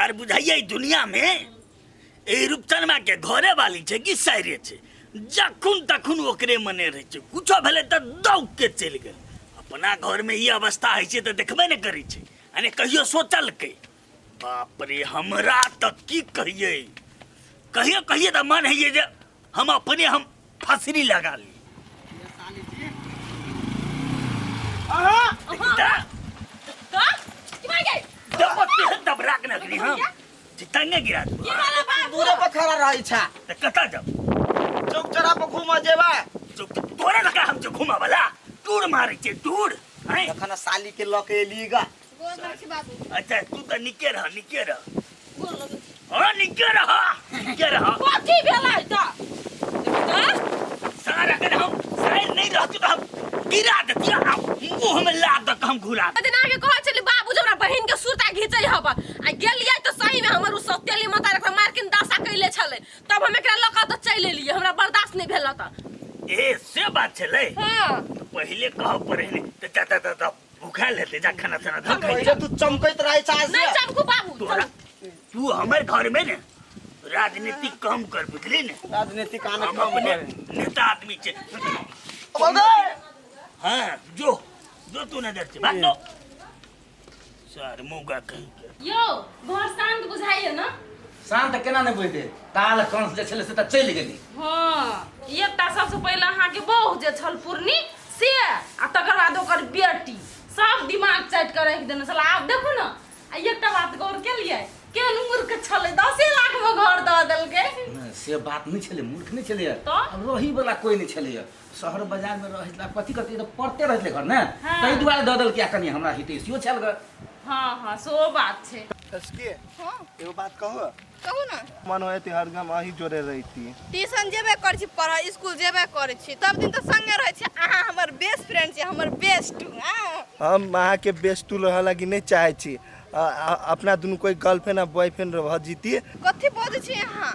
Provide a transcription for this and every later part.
Sir बुझाइए ई दुनिया में एहि रूपचनमा के घरे वाली छै कि साइरे छै जखन तखन ओकरे मने रहै छै कुछो भेलै तऽ दौग के चलि गेल अपना घरमे ई अवस्था होइ छै तऽ देखबे नहि करै छै आ ने कहियो सोचलकै बाप रे हमरा तऽ की कहियै कहियो कहियो तऽ मन होइए जे हम अपने हम फसरी लगा ली दबराक नगरी हम चितंगे गिरा देबो। दूरे पर खड़ा रहै छा तऽ कतऽ जाउ चौक चौरा पर घूमऽ जेबा चौक तोरा लगा हम जो घुमा वाला टूर मारै छै टूर हैं जखन साली के लऽ के एली गा गोर लगै छी बाबू अच्छा तू तऽ निके रह निके रह गोर लगै छी हाँ निके रह निके रह कथी भेलै तऽ सार अगर हम साइड नहीं रहती तो हम गिरा देती आ मुंह में ला दक हम घुरा दिन अहाँके कहै छली बाबू जे हमरा बहिन के सुरता घिचै हब आ गेलियै तऽ सही में हमर उ सौतेली माता एकरा मार के दशा कैले छलै तब हम एकरा लऽ कऽ तऽ चलि एलियै हमरा बर्दाश्त नहि भेल तऽ ए से बात छलै हँ तो पहिले कहब पड़े ने तऽ जा जा जा जा भूखायल हेतै जा खाना ताना धऽ खाइ पहिले तू चमकैत रहै छा से नहि चमकू बाबू तोरा तू हमर घर में ने राजनीति कम कर बुझली ने राजनीति आने हम कम अपने करे नेता आदमी छे बोल दे हाँ जो जो तू नजर से भाग दो सर मुगा कहीं के यौ घर शान्त बुझाइए ने शान्त केना नहि बुझतै ताल कंस जे छलै से तऽ चलि गेलै हँ एकटा सबसँ पहिले अहाँके बहु जे छल पुरनी से आ तकर बाद ओकर बेटी सब दिमाग चाटि कऽ राखि देने छल आब देखू ने आ एकटा बात गौर केलियै केहन मूर्ख छलै 10 लाख मे घर दऽ देलकै नहि, से बात नहि छलै मूर्ख नहि छलै तऽ? आब रही वाला कोइ नहि छलै शहर बाजारमे रहै छलै कथी कथी तऽ पड़ते रहै छलै घर ने हाँ। ताहि दुआरे दऽ देलकै आ कनि हमरा हितैषियो छल ग हँ हँ सेहो बात छै ससकी हँ एगो बात कहू कहू ने मन होइत हरदम अहीं जोड़े रहिती ट्यूशन जेबे करै छी पढ़ऽ स्कूल जेबे करै छी तब दिन तऽ संगे रहै छी अहाँ हमर बेस्ट फ्रेंड छी हमर बेस्ट हम अहाँके बेस्टू रहऽ लागी नहि चाहै छी अपना दुनू कोइ गर्लफ्रेंड आ बॉयफ्रेंड रह जीती कथी बजै छी अहाँ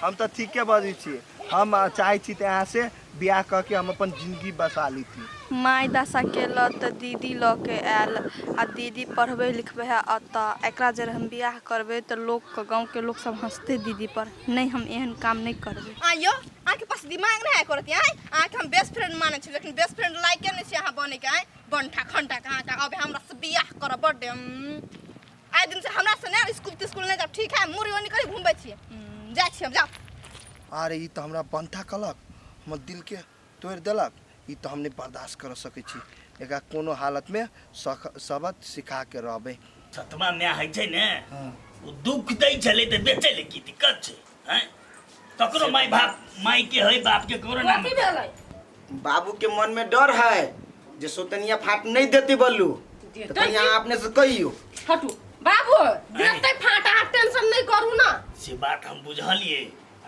हम तऽ ठीके बजै छी हम चाहै छी तऽ अहाँसँ बियाह कऽ के हम अपन जिंदगी बसा लीती माय दशा केलक तऽ दीदी लऽ के आयल आ दीदी पढ़बै लिखबै है एतऽ एकरा जरे हम बियाह करबै तऽ लोकके गाँवके लोक सब हँसतै दीदीपर नहि हम एहन काम नहि करबै आ यौ अहाँके पास दिमाग नहि है करत आँय अहाँके हम बेस्ट फ्रेंड मानै छी लेकिन बेस्ट फ्रेंड लायके नहि छी अहाँ बनैके आँय बंठा खंठा कहाँ का अब हमरा से बियाह करब बड्ड आइ दिन से हमरा से नहि स्कूल तिस्कूल नहि जाब ठीक है मुड़ी ओनी करी घुमबै छी जाइ छी हम जाउ अरे ई तऽ हमरा बंठा कलक हमर दिलके तोड़ि देलक ई तऽ हम नहि बर्दाश्त कर सकै छी एकरा कोनो हालतमे सबक सिखा के रहबै सतमा माय होइ छै ने ओ दुख दै छलै तऽ बेचै लए की दिक्कत छै हैं ककरो माय बाप माय के है बाप के ककरो नाम कथी भेलै बाबू के मन में डर है जे सोतनिया फाट नहीं देती बल्लू तो कहीं अहाँ अपने से कहियो हटू बाबू देते फाट अहाँ टेंशन नहीं करू ना से बात हम बुझलिए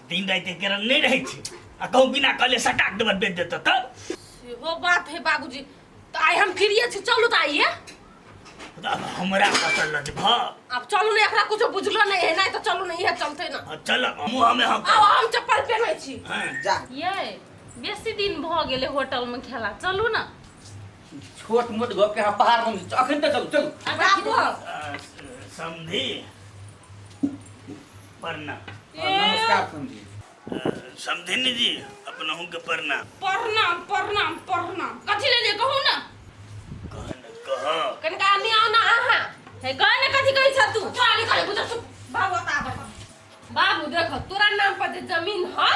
दिन राति एके रंग नहीं रहै छै आ कहूँ बिना कहले सटाक देबर बेच देतौ तब सेहो बात है बाबूजी तऽ आइ हम फ्रीए छी चलू तऽ आइए तऽ अब हमरा कतऽ लजबह आब चलू ने एकरा कुछो बुझलो नहीं है नहीं तऽ चलू ने इहे चलते ना हाँ, चल मुँह हमें हम आब हम चप्पल पहनै छी हाँ, जा ये बेसी दिन भऽ गेलै होटल में खेला चलू ना छोट मोट गप के अहाँ पहाड़ बन अखन तऽ चलू चलू बाबू समधी प्रणाम नमस्कार समझी समधिनी जी अपनहु के प्रणाम प्रणाम प्रणाम प्रणाम कथी लेलियै कहू ने कह न कह कनिका आने आउ ना अहाँ हे कह ने कथी कहै छ तू तोरा नहीं कहै बुझ चुप बाबू आता आबै बाबू देखो तोरा नाम पर जे जमीन ह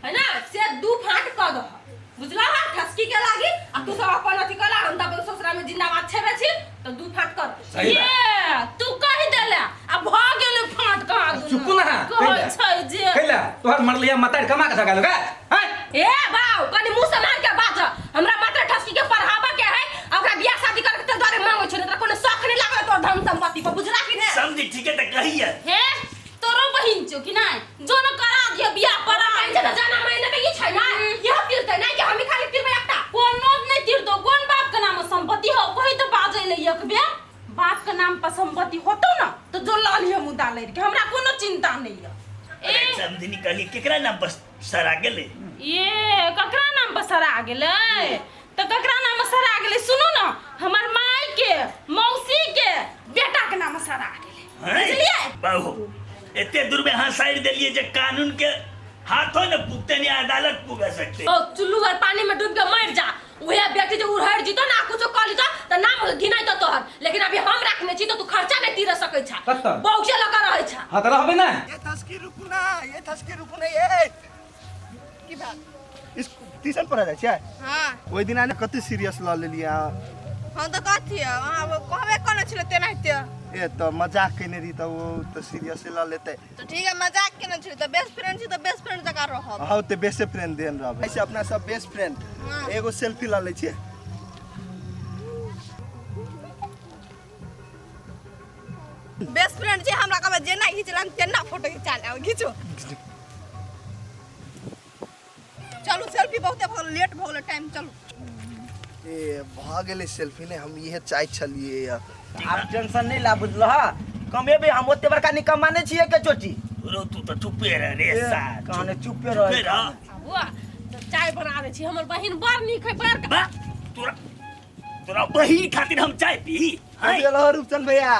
है ना से दू फाट क दह बुझला हा ठसकी के लागी आ तू सब अपन अथी कला हम त अपन ससुरा में जिंदाबाद छेबे छी त दू फाट कर सही ये तू कहि देले आ भ गेलै फाट कहाँ दुनू चुप ना कहै छै जे कैला तोहर मरलिया मतार कमा के सका लोगा हैं ए बाऊ कनि मुंह संभाल के बाज हमरा मात्र ठसकी के पढ़ाबा के है आ ओकरा बियाह शादी करे के द्वारे मांगै छै तोरा कोनो शौक नहीं लागल तोर धन संपत्ति पर बुझला कि ने समझी ठीक है तऽ कहिए हे तोरो बहिन छौ कि नहीं जो न करा दियो बियाह परा बहिन छै त जाना महीना के ई छै ना यह तीरतै ना कि हम खाली तीरबै एकटा कोनो नहीं तीरतो कोन बाप के नाम संपत्ति हो कहि तो बाजै ले एक बेर बाप के नाम पर संपत्ति होतो ना तो जो ला लियो मुद्दा लड़ के हमरा कोनो चिंता नहीं है अरे समधिनी कहली केकरा नाम पर सरा गेलै ये ककरा नाम पर सरा गेलै तऽ ककरा नाम सरा गेलै सुनू ने हमर माय के मौसी के बेटा के नाम सरा गेलै बुझलियै? बाबू एते दूर में अहाँ साइड देलिए जे कानून के हाथों ने पुगते नहीं अदालत पुगा सकते। ओ चुल्लू भर पानी में डूब के मर जा, उहे बेटी जे उड़हर जीतो ना कुछो कर लीतो त नाम गिनाई तो तोहर, लेकिन अभी हम रखने छी तो तू खर्चा नहीं तीर सकै छा। कत्ता? बौचे लगा रहै छा। हाँ तऽ रहबै ने। ये थसकी रुकू ना, ये थसकी रुकू ना, ये की बात? इस ट्यूशन पढ़ा जाइ छियै? हाँ। ओहि दिना ने कते सीरियस लऽ लेलियै अहाँ। हम तऽ कथी अहाँ कहबे करने छलै तेनाहिते। ए तऽ मजाक केने रही तऽ ओ तऽ सीरियसे लऽ लेतै। तऽ ठीक है, मजाक केने छलै तऽ बेस्ट फ्रेंड छी तऽ बेस्ट फ्रेंड जकाँ रहब। हाँ तऽ बेस्टे फ्रेंड देन रहबै। ऐसे अपना सब बेस्ट फ्रेंड। हाँ। एगो सेल्फी लऽ लै छियै। बेस्ट फ्रेंड छी, हमरा कहबै जेना घिचला तेना फोटो घिचा लेब, घिचू। चलू सेल्फी बहुते भऽ गेल, लेट भऽ गेलै टाइम, चलू। ए भऽ गेलै सेल्फी ने, हम इहे चाहै छलियै यऽ। आब टेंशन नहीं ला बुझलह, कमेबे हम ओते बड़का निकम्मा नहीं छियै के चोटी। रो तू तो चुपे रह रे सार। कहने चुपे रह। चुपे रह। बुआ तऽ चाय बना दै छी, हमर बहिन बड़ नीक है बड़। बा तोरा तोरा बहिन खातिर हम चाय पी? हैं? गेलो रूपचंद भैया।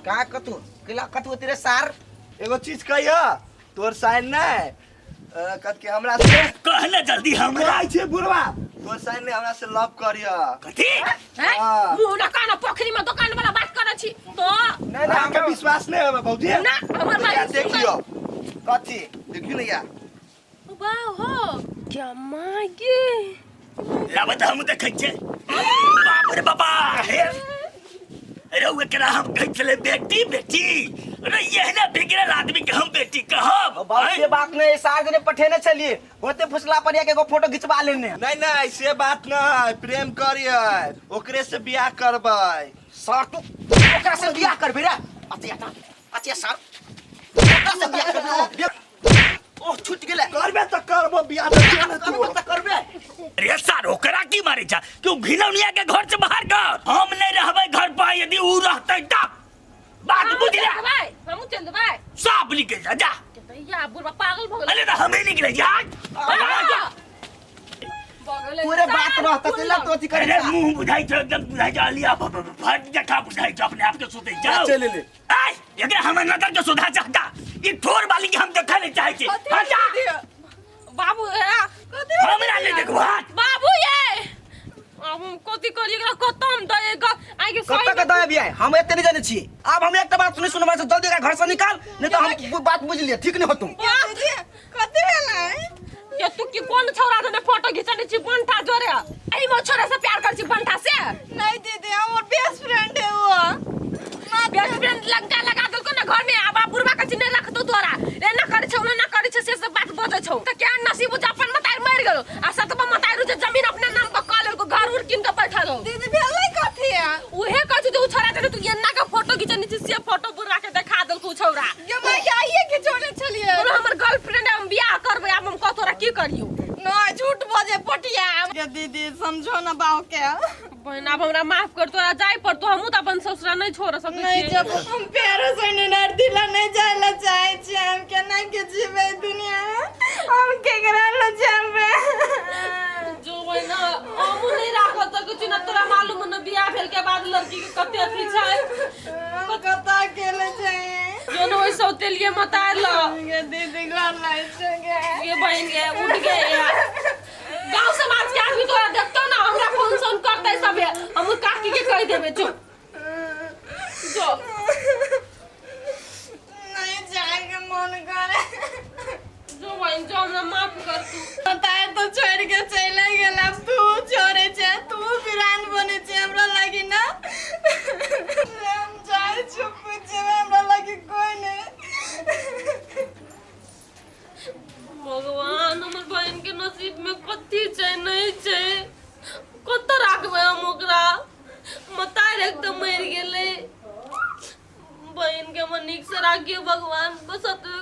का कतू केला कतू तेरे सार? एगो चीज कहियो, तोर साइन नहीं कत के हमरा से कहना जल्दी हमरा। कहै छै बुढ़वा, तोर साइन ने हमरा से लव करियो। कथी? हैं? हाँ। मुँह ना कान पोखरी में दुकान वाला बात करै छी तो। नहीं नहीं अहाँके विश्वास नहीं होबे भौजी? ना हमर भाई देखियो। कथी? देखियो ने या। वाह हो क्या मागे। लाबत हम देखै छियै। बाप रे बाबा, हे रौ एकरा हम कहै छलै बेटी बेटी, अरे एहने बिगड़ल आदमी के हम बेटी कहब? बाप से बात नहीं, सार जने पठेने छलिए ओते फुसला पर के एगो फोटो घिचवा लेने। नहीं नहीं से बात नहीं, प्रेम करिए ओकरे से बियाह करबै। सर तू ओकरा से बियाह करबे रे? अतिया ता अतिया सर ओकरा से बियाह करबे? ओ छूट गेलै। करबे तऽ करबो बियाह तऽ किया ने तू करबे तऽ करबे। रे सार ओकरा की मारे छा? क्यों घिनौनिया के घर से बाहर कर, हम नहीं रहबै घर पर, यदि ऊ रहतै तब बात बुझ ले। हमहूँ चलि देबै। सब निकल जा जा। भैया बुढ़वा पागल भऽ गेलै। अरे तऽ हमे निकले जा। पूरे बात रहता तेला तो अथी करे। अरे मुंह बुझाई छौ एकदम बुझाई छौ अलिया फट जखा बुझाई छौ, अपने आप के सोते जाओ। चलि ले। आय एकरा हमर नजर के सुधा चाहता, ई ठोर वाली के हम देखै नहीं चाहै छी। कथी हट जा। दीदी? बाबू ए हमरा नहीं देखबो हट। बाबू ये अब हम कथी करी एकरा कतम दे आइ के कत के दे बियाह हम एते नहीं जानै छी। आब हम एकटा बात सुनी सुनबा से जल्दी एकरा घर से निकाल, नहीं तो हम बात बुझ लिए ठीक नहीं होतू। दीदी कथी भेलै? ये तू की कोन छौरा दने फोटो घिचने छी बंठा जोरे? एहि में छोरा से प्यार कर छी बंठा से? नहीं दीदी हमर बेस्ट फ्रेंड है वो। बेस्ट फ्रेंड लंका लगा देलको ना घर में, आब बुढ़वा के चिन्ह रखतो तोरा, ए ना करे छौ ना करे छौ से सब बात बजै छौ त क्या नसीब जे अपन मतार मर गेलो आ सतबा मतार जे जमीन अपने नाम पर क लेलको, घर उर किन के बैठल हो। दीदी भेलै कथी है? उहे कहै छौ जे उ छोरा जने तू एन्ना के फोटो घिचने छी से फोटो बुढ़वा के देखा देलको उ छौरा। ये मैं क्या ये घिचौने छलियै? बोलो हमर गर्लफ्रेंड है, हम बियाह करबै, आब हम कह तोरा की करियौ? नहीं झूठ बजे पटिया। ये दीदी समझो ना बाऊ के। बहन आब हमरा माफ कर, तोरा जाय पड़तो, हमहूँ त अपन ससुरा नहीं छोड़ सकै नहीं छियै। जब हम प्यारो से नहीं दिला नहीं जाय ला चाहे छियै, हम केना के जीबै दुनिया में, हम केकरा ला जाबे? जो बहन हमहूँ नहीं राख सकै छी ना, तोरा मालूम न बियाह भेल के बाद लड़की के कते अथी छै। हम कतऽ अकेले जाइए? जो न ओइ सौतेलिए मत आयल। ये दीदी घर लाइ छै। ये बहन गे उठ गए गांव समाज के आदमी तोरा देखतो ना हमरा फोन सोन करते सबे, हम काकी के कह देबे जो जो नहीं जाए के मन करे। जो बहन जो हमरा माफ कर तू। ताय तो छोड़ के चले गेल, अब तू छोड़े छे, तू वीरान बने छे हमरा लागी ना। हम जाय चुप जेबे, हमरा लागी कोई नहीं। भगवान हमर बहन के नसीब में कथी छै नहीं छै, कत राखबै हम ओकरा? मतार एकदम मरि गेलै, बहन के हमर नीक से राखियो भगवान, बस एतबे